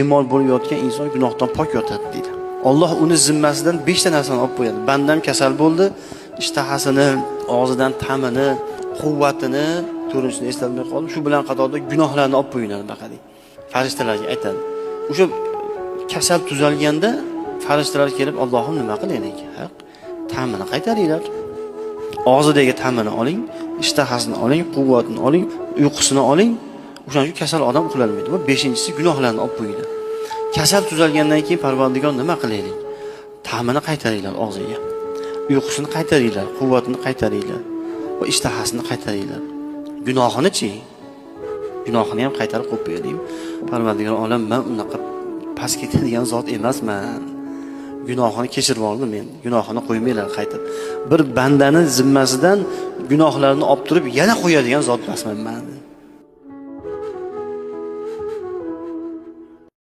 Bemor bo'lib yotgan inson gunohdan pok yotadi deydi. Alloh uni zimmasidan 5 ta narsani olib qo'yadi. Bandam kasal bo'ldi, ishtahasini, og'zidan ta'mini, quvvatini, to'rinchisini eslolmay qoldim. Shu bilan qatorda gunohlarni olib qo'yiladi baqadi. Farishtalarga aytadi. O'sha kasal tuzalganda farishtalar kelib, Allohim nima qilaylik? Haq, ta'mini qaytaringlar. Og'zidagi ta'mini oling, ishtahasini oling, quvvatini oling, uyqusini oling. O'shaning uchun kasal odam uxlolmaydi. Va beshinchisi gunohlarni olib qo'yinglar. Kasal tuzalgandan keyin Parvardigor nima qilaylik? Ta'mini qaytaringlar og'ziga. Uyqusini qaytaringlar, quvvatini qaytaringlar va ishtahasini qaytaringlar. Gunohini-chi? Gunohini ham qaytarib qo'yib qo'yaylik. Parvardigor olam, men unaqa past ketadigan zot emasman. Gunohini kechirib yubordim men. Gunohini qo'ymanglar qaytib. Bir bandani zimmasidan gunohlarni olib turib yana qo'yadigan zot emasman men.